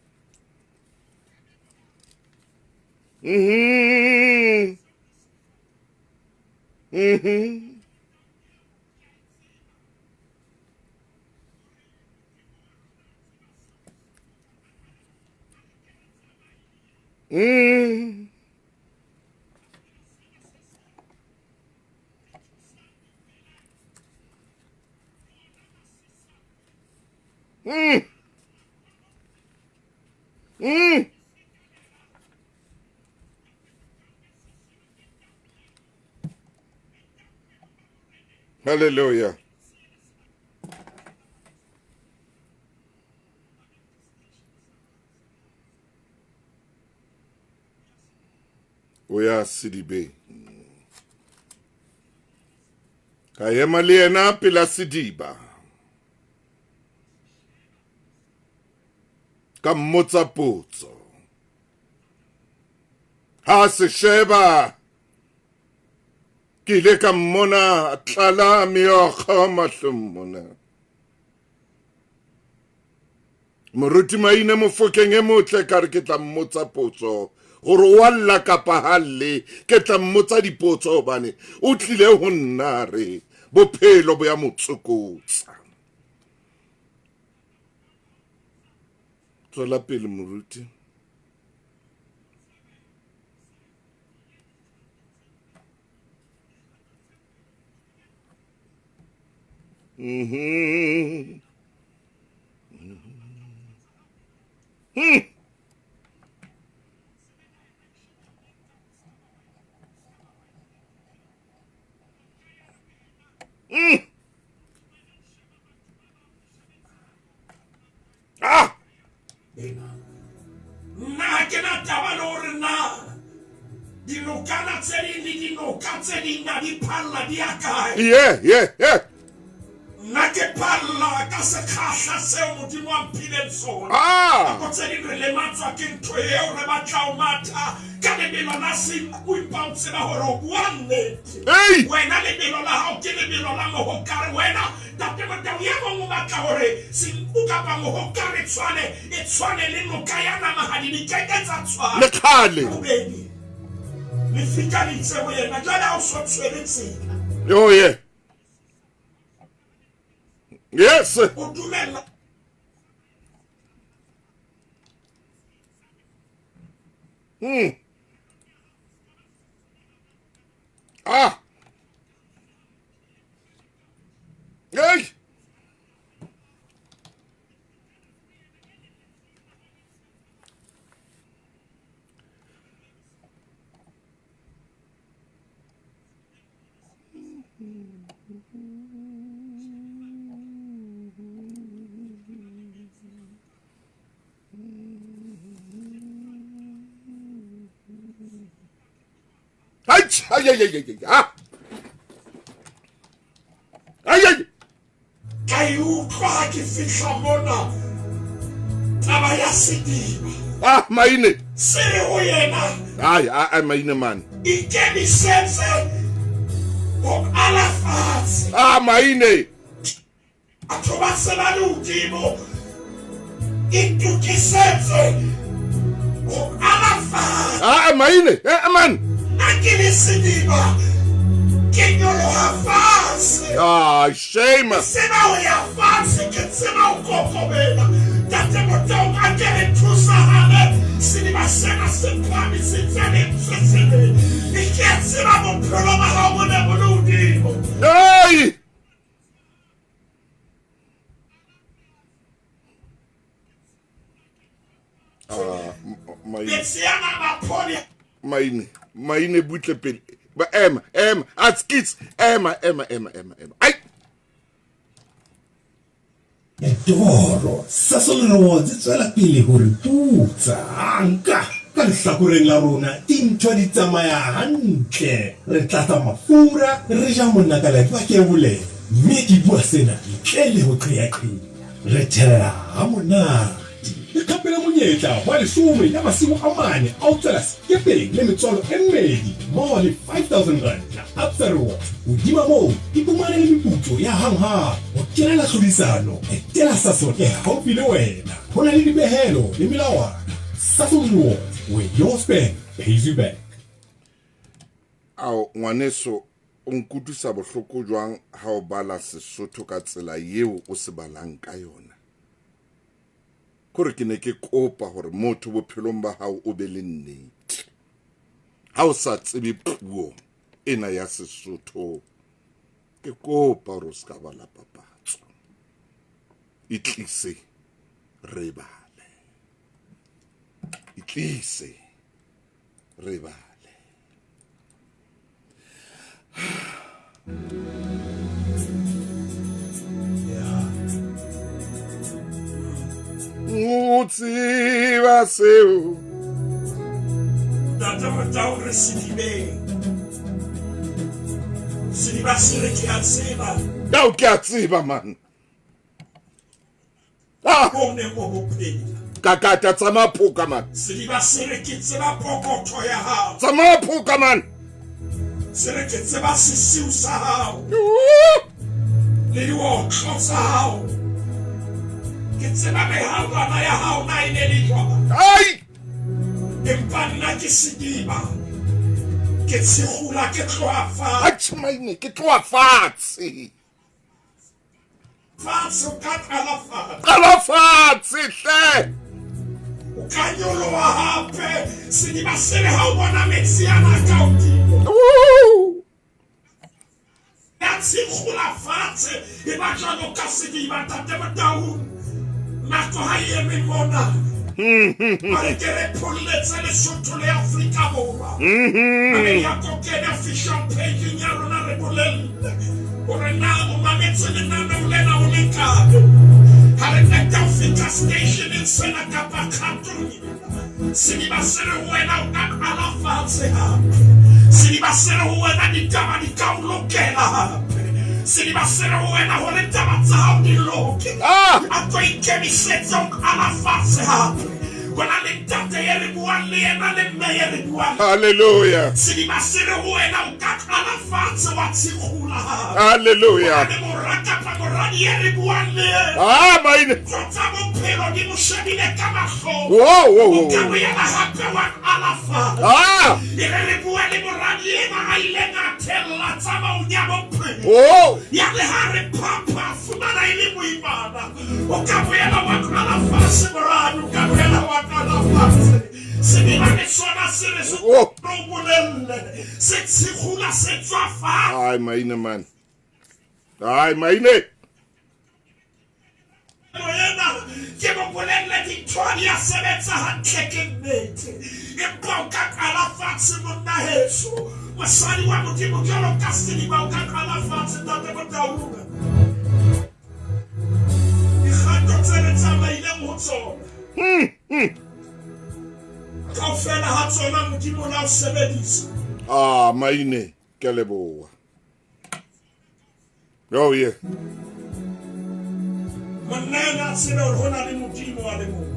Hallelujah. O ya sedibeng. Ka ema le yena pela sediba. Ka mmotsa potso. Ha se sheba ke ile ka mmona tlala meokgo mahlong mona. Moruti Maine Mofokeng e motle ka re ke tla mmotsa potso gore o a lla kapa ha lle, ke tla mmotsa dipotso hobane o tlile ho nna re bophelo bo ya mo tsokotsa. Tswela pele moruti. Ah! Nna ke na taba le hore na dinokana tse ding le dinoka tse ding na di phalla di ya kae. Yeah, yeah, yeah. Nna ke phalla ka sekgahla seo Modimo a mphileng sona. Nako tse ding re lematswa ke ntho eo re batla ho matha ka lebelo la senku, empa o tseba hore o bua nnete. Wena lebelo la hao ke lebelo la mohokare. Wena Ntate Motau e mong o batla hore senku kapa mohokare tshwane e tshwane le noka ya namahadi, di keke tsa tshwana. Le kgale. Bobedi lefika le itse ho yena, jwale ha o so tshwere tsela. Oh yeah. Yes. O dumella Ah. Hey. Ay, ay, ay, ay, ay, ah. Ay, ay. Ka e utlwa ha ke fihla mona taba ya sediba. Ah, Maine. Se re ho yena. Ay, ay, Maine man. Ikemisetse ho qala fatshe. Ah, Maine. Batho ba se ba le hodimo. Itokisetse ho qala fatshe. Ah, Maine. Eh, man. Nna ke le sediba. Ke nyoloha fatshe. Ah, shame. Ke tseba ho ya fatshe, ke tseba ho kokobela. Ntate Motau, a ke re thusahane. Sediba sena se phahamisitse lentswe tseleng. Ke a tseba bophelo ba hao bo ne bo le hodimo. Hey! Ah, Maine. Maine, Maine butle pele. Ba ema, ema, a skits, ema, ema, ema, ema, ema. Ai. Toro, Sasol Rewards e tswela pele ho re putsa. Nka ka lehlakoreng la rona dintho di tsamaya hantle. Re tlatsa mafura, re ja monakaladi wa kebolelo, mme ke bua sena ntle le ho qeaqea. Re thella hamonate. Ikgapele monyetla wa lesome ya masigo a mane a ho tswela sekepeng le metswalo e mmedi mmoho le R5000 ya Absa Rewards. Hodima moo, iphumane le meputso ya hanghang ho kenela tlhodisano. Etela Sasol e haufi le wena. Ho na le dipehelo le melawana. Sasol Rewards, where your spend pays you back. Ao ngwaneso, o nkutlwisa bohloko jwang ha o bala Sesotho ka tsela eo o se balang ka yona? Kore ke ne ke kopa hore motho bophelong ba hao o be le nnete. Ha o sa tsebe puo ena ya Sesotho, ke kopa hore o se ka bala papatso. E tlise re bale. E tlise re bale. O tseba seo. Ntate Motau re sedibeng. Sediba se re ke a tseba. Ao ke a tseba man. Ah! O ne o bophela. Kakata tsamaya phoka man. Sediba se re ke tseba pokotho ya hao. Tsamaya phoka man. Se re ke tseba sesiu sa hao. Le diotlo tsa hao. Ke tseba mehawana ya hao na e ne le jwang. Ai! Empa nna ke sediba. Ke tshikgula ke tloha fatshe. Atjhe maine ke tloha fatshe. Fatshe o ka qala fatshe. Qala fatshe hle. O ka nyoloha hape. Sediba se re ha o bona metsi ana ka hodimo. Ya tshikgula fatshe e ba jwalo ka sediba Ntate Motaung. Nako ha e eme mona. A re ke re pholletse Lesotho le Afrika Borwa. A re ya ko kene official page ya rona re bolelle hore na o mametse lenaneo lena o le kae. Ha re qeta ho fihla stationeng sena kapa kgatong ena, sediba se re ho wena o ka qala fatshe hape. Sediba se re ho wena ditaba di ka o lokela hape. Sediba se re ho wena hore taba tsa hao di loke. A tlo ikemisetse ho qala fatshe hape. Ho na le ntate ye re buang le yena le mme ye re buang. Hallelujah. Sediba se re ho wena o ka qala fatshe wa tshikgula hape. Hallelujah. Ho na le mora kapa moradi ye re buang le yena. Ah, maine. Ntho tsa bophelo di mo shebile ka mahlong. Whoa, whoa, whoa, O ka whoa. boela hape wa qala fatshe. Ah! E re re bua le moradi ena a ileng a thella tsamaong ya bophelo. Oh! Ya re ha re phapha fumana e le moimana. O ka boela wa qala fatshe moradi, o ka boela wa qala fatshe. Sediba le sona se re se Oh. o bolelle. Se tshikgula se tswa fatshe. Ai maine man. Ai maine. Ena ke mo bolelle dintho ha di a sebetsa hantle ke nnete. Empa o ka qala fatshe monna heso. Mosadi wa Modimo jwalo ka sediba o ka qala fatshe Ntate Motaung. Dikgato tse re tsamaileng ho tsona. Kaofela ha tsona Modimo o la o sebedisa. Ah maine ke a leboha. Oh yeah. Monna ena a tsebe hore ho na le Modimo a le mong.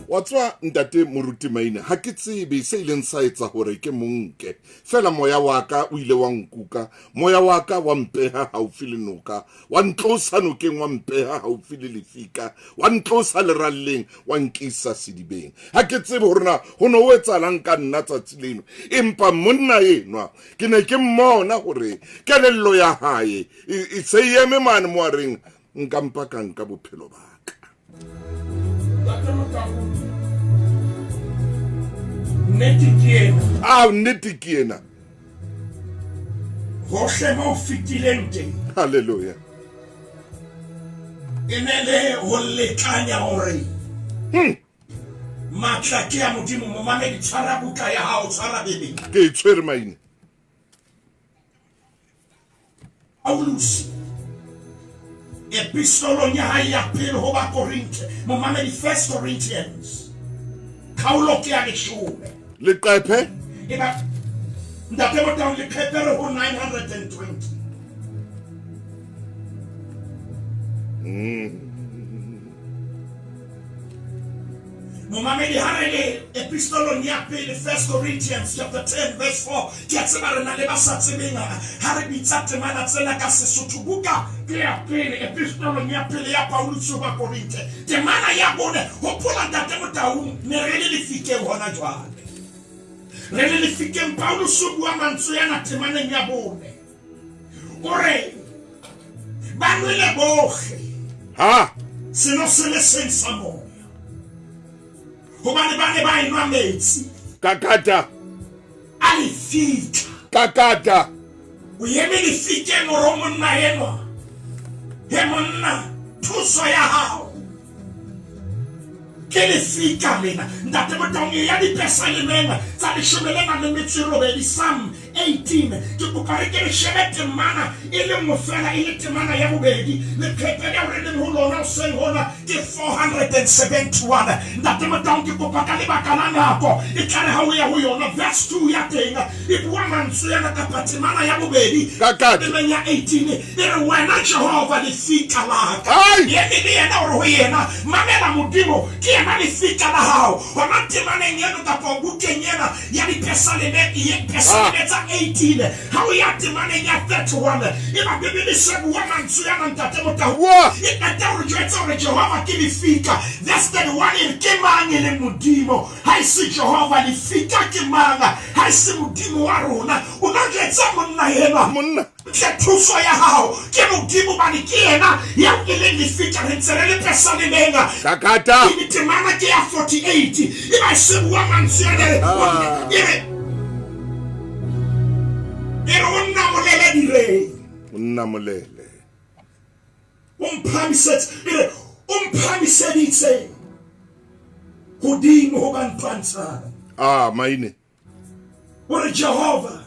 Wa tswa ntate Moruti Maine, ha ke tsebe se ileng sa etsa hore ke monke. Fela moya wa ka o ile wa nkuka, moya wa ka wa mpeha haufi le noka, wa ntlosa nokeng wa mpeha haufi le lefika, wa ntlosa leralleng wa nkisa sedibeng. Ha ke tsebe hore na ho no ho etsahalang ka nna tsatsi leno, empa monna enwa ke ne ke mmona hore kelello ya hae e se e eme mane mo a reng nka mpa ka nka bophelo ba ka. Ntate Motaung, nnete ke ena. Ah, nnete ke ena. Hohle mo fetileng teng. Hallelujah. E ne le ho lekanya hore matla ke ya Modimo. Momamedi, tshwara buka ya hao, tshwara Bibele. Ke e tshwere maine. Paulus epistolong ya hae ya pele ho Bakorinthe, momamedi, 1 Corinthians kgaolo ke ya 10. Leqephe? Eba Ntate Motaung, leqephe re ho 920. Momamedi, ha re le epistolong ya pele, 1 Corinthians chapter 10 verse 4, ke a tseba re na le ba sa tsebeng ha re bitsa temana tsena ka Sesotho. Buka ke ya pele, epistolong ya pele ya Paulus ho Bakorinthe, temana ya 4. Hopola Ntate Motaung, ne re le lefikeng hona jwale. Re le lefikeng, Paulus o bua mantswe ana temaneng ya 4. O re ba nwele bohle. Ha? Seno se le seng sa moya. Hobane ba ne ba enwa metsi. Kakata. A lefika. Kakata. O eme lefikeng o re monna enwa. He monna, thuso ya hao. Ke lefika lena. Ntate Motaung e ya dipesalemeng tsa leshome le nang le metso e robedi, Psalm 18. Ke kopa re ke re shebe temana e le nngwe fela, e le temana ya bobedi. Leqhepe leo re leng ho lona hoseng hona ke 471. Ntate Motaung, ke kopa ka lebaka la nako e tla re ha o ya ho yona verse 2 ya teng e bua mantswe ana kapa temana ya bobedi temeng ya 18 e re, Wena Jehova lefika la ka. Ye e le yena o re ho yena, Mamela, Modimo ke yena lefika la hao. Hona temaneng eno kapa bukeng ena ya dipesaleme, pesaleme tsa 18, ha o ya temaneng ya 31, eba Bibele se bua mantswe ana, Ntate Motau. E qeta ho re jwetsa hore Jehova ke lefika. Verse 31 e re, Ke mang e leng Modimo ha e se Jehova? Lefika ke mang ha e se Modimo wa rona? O no jwetsa monna enwa. Monna. Tle thuso ya hao ke Modimo, hobane ke yena eo e leng lefika. Re ntse re le pesalemeng. Kakata. Temana ke ya 48. E ba e se bua mantswe ana, e re, e re o nnamolele direng. O nnamolele. O mphamisetse, e re o mphamiseditse hodimo ho ba ntwantshang. Ah, maine. O re Jehova.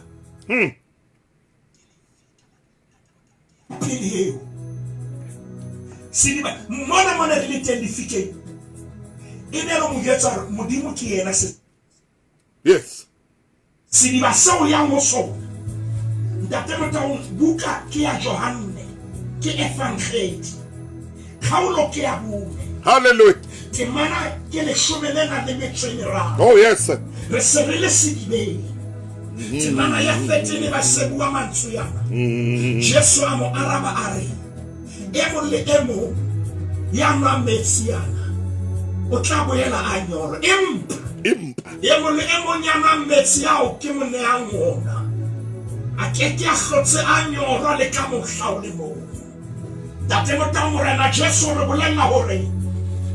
Pele eo. Sediba, mona mona re le teng lefikeng. E ne re mo jwetsa hore Modimo ke yena se. Yes. Sediba seo yang ho sona. Ntate Motaung, buka ke ya Johanne, ke Evangeli. Kgaolo ke ya bone. Hallelujah. Temana ke leshome le nang le metso e meraro. Oh yes. Re se re le sedibeng. Temana ya 13 ba se bua mantswe ana. Jesu a mo araba a re, e mong le e mong ya nwang metsi ana o tla boela a nyorwa. Empa e mong le e mong ya nwang metsi ao ke mo nehang ona a ke ke a hlotse a nyorwa le ka mohla o le mong. Ntate Motaung, Morena Jesu re bolella hore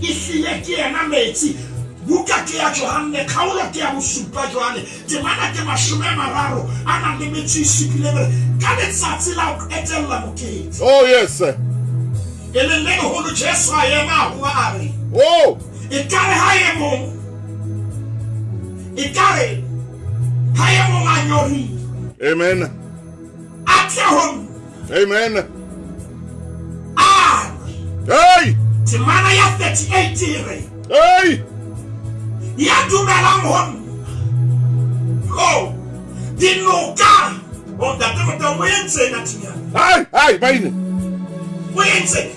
ehlile ke yena metsi. Buka ke ya Johanne, kgaolo ke ya bosupa jwale, temana ke 30 a nang le metso e supileng, re ka letsatsi la ho qetella mokete. Oh yes. E leng le leholo, Jesu a ema a howa a re, Oh. Ekare ha e mong, ekare ha e mong a nyorilwe. Amen. A tle ho nna. Amen. A nwe. Hey. Temana ya 38 e re, Hey. Ya dumelang ho nna. Oh, dinoka. Oh, Ntate Motaung, o entseng athinyana? Hai, hai, maine. O entse.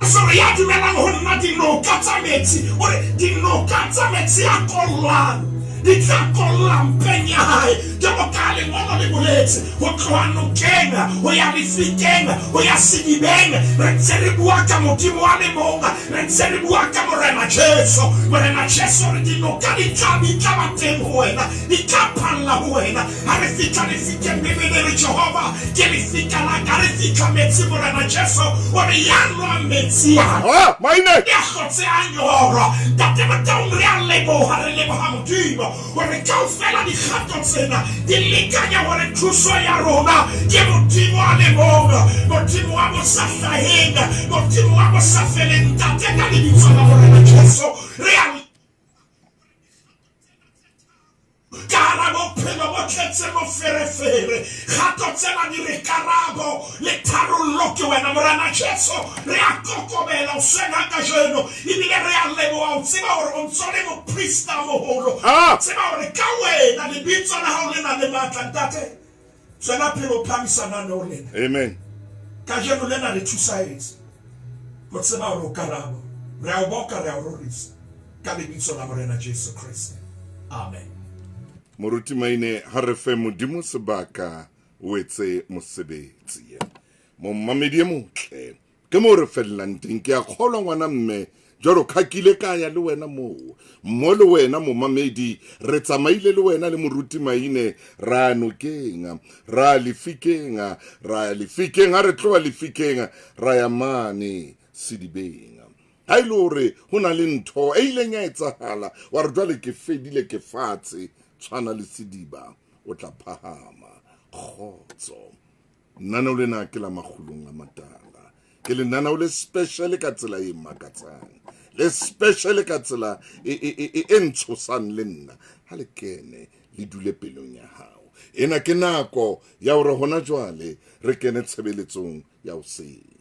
Sorry, ya dumelang ho nna dinoka tsa metsi. O re dinoka tsa metsi a kollang di tla kolla mpeng ya hae. Jwalo ka lengolo le boletse, ho tloha nokeng ho ya lefikeng ho ya sedibeng, re ntse re bua ka Modimo a le mong, re ntse re bua ka Morena Jesu. Morena Jesu re dinoka di tla di tla ba teng ho wena, di tla phalla ho wena. Ha re fihla lefikeng, Bibele re Jehova ke lefika la ka. Re fihla metsi, Morena Jesu o re ya nwang metsi a maine ya hlotse a nyorwa. Ntate Motaung, re a leboha, re leboha Modimo hore kaofela dikgato tsena di lekanya hore thuso ya rona ke Modimo a le mong, Modimo wa bo sa hlaheng, Modimo wa bo sa feleng. Ntate, ka lebitso la Morena Jesu, re a ka hara bophelo bo tletse moferefere, kgato tsena di re karabo le tharollo ke wena Morena Jesu. Re a kokobela hoseng ha kajeno, ebile re a leboha ho tseba hore o ntso le moprista moholo. Tseba hore ka wena lebitso la hao le na le matla. Ntate, tswela pele ho phahamisa lenaneo lena. Amen. Kajeno lena re thusahetse ho tseba hore o karabo. Re a o boka, re a o rorisa ka lebitso la Morena Jesu Kriste. Amen. Moruti Maine, ha re fe Modimo sebaka o etse mosebetsi. Momamedi e motle, ke moo re fellang teng. Ke a kgolwa ngwana mme, jwalo ka ke ile ka ya le wena moo, mo le wena momamedi, re tsamaile le wena le Moruti Maine, ra nokeng, ra lefikeng, ra lefikeng, ha re tloha lefikeng, ra ya mane sedibeng. Ha e le hore ho na le ntho e ileng ya etsahala wa re jwale ke fedile ke fatshe, tshwana le sediba o tla phahama. Kgotso. Lenaneo lena ke la Makgulong a Matala. Ke lenaneo le special ka tsela e makatsang, le special ka tsela e, e, e, e, e ntshosang le nna. Ha le kene le dule pelong ya hao. Ena ke nako ya hore hona jwale re kene tshebeletsong ya hoseng.